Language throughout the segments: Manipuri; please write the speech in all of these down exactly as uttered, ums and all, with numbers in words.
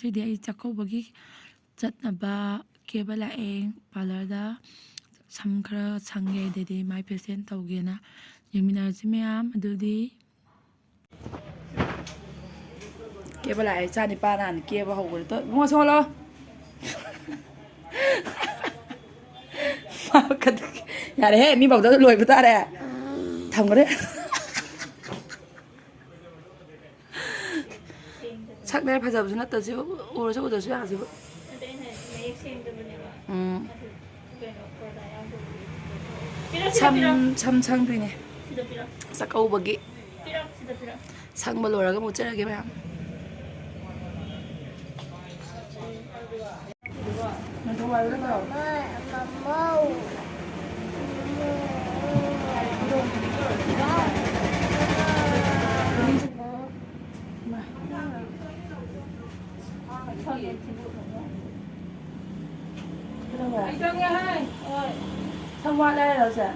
ꯉꯁꯤꯗꯤ ꯑꯩ ꯆꯥꯛꯀꯧꯕꯒꯤ ꯆꯠꯅꯕ ꯀꯦꯕ ꯂꯥꯛꯑꯦ꯫ ꯄꯥꯔꯂꯔꯗ ꯁꯝ ꯈꯔ ꯁꯪꯒꯦ, ꯑꯗꯩꯗꯤ ꯃꯥꯏ ꯐꯦꯁꯤꯌꯦꯜ ꯇꯧꯒꯦꯅ꯫ ꯌꯦꯡꯃꯤꯟꯅꯔꯁꯤ ꯃꯌꯥꯝ꯫ ꯑꯗꯨꯗꯤ ꯀꯦꯕ ꯂꯥꯛꯑꯦ꯫ ꯏꯆꯥ ꯅꯤꯄꯥꯅ ꯍꯥꯟꯅ ꯀꯦꯕ ꯍꯧꯈ꯭ꯔꯦ꯫ ꯇꯣ, ꯏꯕꯨꯡꯉꯣ, ꯁꯣꯛꯍꯜꯂꯣ꯫ ꯌꯥꯔꯦꯍꯦ, ꯃꯤ ꯐꯥꯎꯗ ꯂꯣꯏꯕ ꯇꯥꯔꯦ꯫ ꯊꯝꯈ꯭ꯔꯦ꯫ ꯁꯛꯅꯦ ꯐꯖꯕꯁꯨ ꯅꯠꯇꯕꯁꯤꯕꯨ, ꯎꯔꯁꯨ ꯎꯗ꯭ꯔꯁꯨ ꯌꯥꯁꯤꯕꯨ꯫ ꯎꯝ꯫ ꯁꯝ, ꯁꯝ ꯁꯪꯗꯣꯏꯅꯦ꯫ ꯆꯥꯛꯀꯧꯕꯒꯤ꯫ ꯁꯪꯕ ꯂꯣꯏꯔꯒ ꯑꯃꯨꯛ ꯆꯠꯂꯒꯦ ꯃꯌꯥꯝ꯫ ꯁꯝ ꯋꯥꯠꯂꯦ ꯍꯥꯏꯔꯣ ꯁꯦ?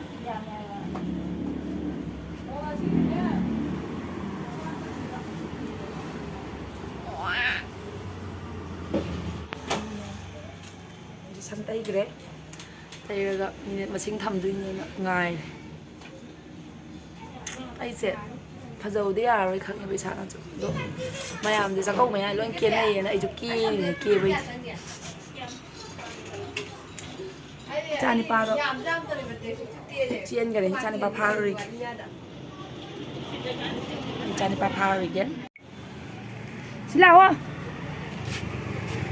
ꯁꯝ ꯇꯩꯈ꯭ꯔꯦ꯫ ꯇꯩꯔꯒ ꯃꯤꯅꯤꯠ ꯃꯁꯤꯡ ꯊꯝꯗꯣꯏꯅꯦꯅ ꯉꯥꯏꯔꯦ꯫ ꯑꯩꯁꯦ ꯐꯖꯍꯧꯗ ꯌꯥꯔꯔꯣꯏ ꯈꯪꯉꯦꯕ ꯏꯁꯥꯅꯁꯨ꯫ ꯑꯗꯣ ꯃꯌꯥꯝꯁꯦ ꯆꯥꯛꯀꯧꯕ ꯃꯌꯥ ꯂꯣꯏ ꯀꯦꯅꯩꯌꯦꯅ ꯑꯩꯁꯨ ꯀꯦꯔꯤꯅꯦ, ꯀꯦꯕꯩꯗꯤ꯫ ꯏꯆꯥ ꯅꯤꯄꯥꯗꯣ ꯆꯦꯟꯈꯔꯦ꯫ ꯏꯆꯥ ꯅꯤꯄꯥ ꯐꯥꯔꯨꯔꯤꯒꯦ꯫ ꯏꯆꯥ ꯅꯤꯄꯥ ꯐꯥꯔꯨꯔꯤꯒꯦ꯫ ꯁꯤ ꯂꯥꯛꯑꯣ꯫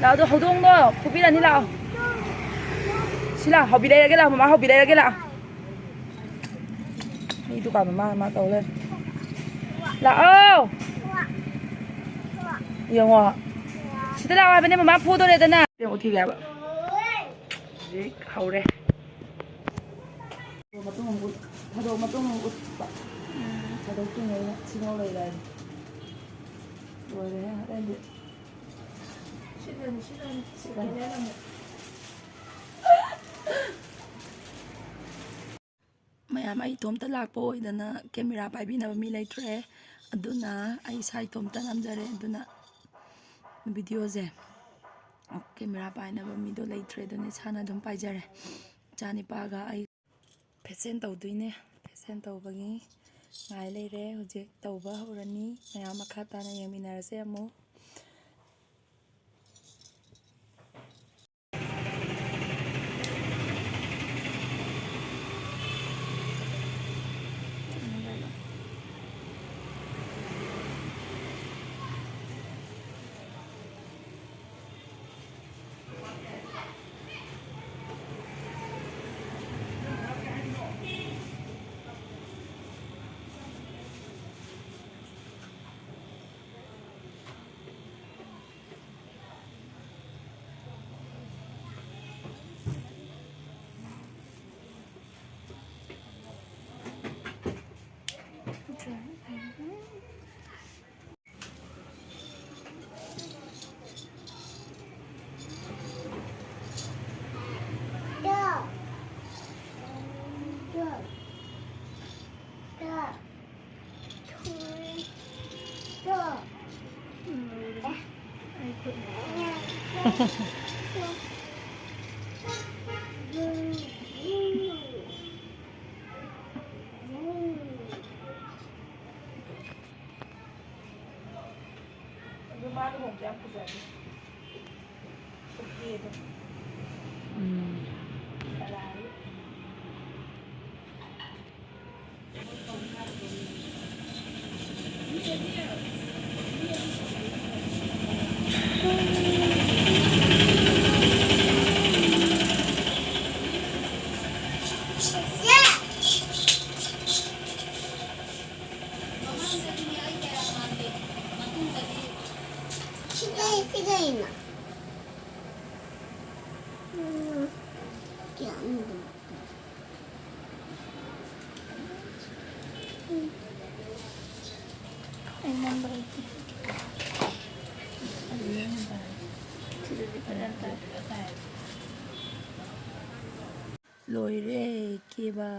ꯂꯥꯛꯑꯣ, ꯑꯗꯣ ꯍꯧꯗꯣꯡꯗꯣ ꯐꯨꯕꯤꯔꯅꯤ, ꯂꯥꯛꯑꯣ꯫ ꯁꯤ ꯂꯥꯛꯑꯣ, ꯍꯧꯕꯤ ꯂꯩꯔꯒꯦ ꯂꯥꯛꯑꯣ, ꯃꯃꯥ ꯍꯧꯕꯤ ꯂꯩꯔꯒꯦ ꯂꯥꯛꯑꯣ꯫ ꯃꯤ ꯗꯨꯀꯥꯟ ꯃꯃꯥꯡ ꯃꯃꯥꯡ ꯇꯧ ꯂꯩꯔꯦ꯫ ꯂꯥꯛꯑꯣ꯫ ꯌꯦꯡꯉꯣ꯫ ꯁꯤꯗ ꯂꯥꯛꯑꯣ ꯍꯥꯏꯕꯅꯦ, ꯃꯃꯥ ꯐꯨꯗꯣꯔꯦꯗꯅ꯫ ꯌꯦꯡꯉꯣ, ꯊꯤꯒꯦ ꯍꯥꯏꯕ꯫ ꯍꯧꯖꯤꯛ ꯍꯧꯔꯦ꯫ ꯃꯇꯨꯡ ꯑꯃꯨꯛ ꯎꯠ-, ꯊꯥꯗꯣꯛ ꯃꯇꯨꯡ ꯑꯃꯨꯛ ꯎꯠꯄ꯫ ꯎꯝ꯫ ꯊꯥꯗꯣꯛꯇ꯭ꯔꯤꯉꯩꯗ ꯁꯤꯐꯥꯎ ꯂꯩꯔꯦ꯫ ꯂꯣꯏꯔꯦꯍꯦ, ꯑꯇꯩꯗꯤ꯫ ꯁꯤꯠꯂꯅꯤ, ꯁꯤꯠꯂꯅꯤ꯫ ꯁꯤꯠꯂꯅꯤ꯫ ꯁꯤꯠꯂꯅꯤ꯫ ꯃꯌꯥꯝ, ꯑꯩ ꯏꯇꯣꯝꯇ ꯂꯥꯛꯄ ꯑꯣꯏꯗꯅ ꯀꯦꯃꯦꯔꯥ ꯄꯥꯏꯕꯤꯅꯕ ꯃꯤ ꯂꯩꯇ꯭ꯔꯦ, ꯑꯗꯨꯅ ꯑꯩ ꯏꯁꯥ ꯏꯇꯣꯝꯇ ꯅꯝꯖꯔꯦ꯫ ꯑꯗꯨꯅ ꯚꯤꯗꯤꯑꯣꯁꯦ ꯀꯦꯃꯦꯔꯥ ꯄꯥꯏꯅꯕ ꯃꯤꯗꯣ ꯂꯩꯇ꯭ꯔꯦ, ꯑꯗꯨꯅ ꯏꯁꯥꯅ ꯑꯗꯨꯝ ꯄꯥꯏꯖꯔꯦ꯫ ꯏꯆꯥꯅꯤꯄꯥꯒ ꯑꯩ ꯐꯦꯁꯟ ꯇꯧꯗꯣꯏꯅꯦ꯫ ꯐꯦꯁꯟ ꯇꯧꯕꯒꯤ ꯉꯥꯏ ꯂꯩꯔꯦ꯫ ꯍꯧꯖꯤꯛ ꯇꯧꯕ ꯍꯧꯔꯅꯤ꯫ ꯃꯌꯥꯝ ꯃꯈꯥ ꯇꯥꯅ ꯌꯦꯡꯃꯤꯟꯅꯔꯁꯦ ꯑꯃꯨꯛ꯫ ꯑꯗꯨ ꯃꯥ ꯂꯨꯍꯣꯡꯕꯗ ꯌꯥꯝ ꯐꯖꯅꯤ꯫ ꯎꯝ꯫ ꯂꯣꯏꯔꯦ ꯀꯦꯕ꯫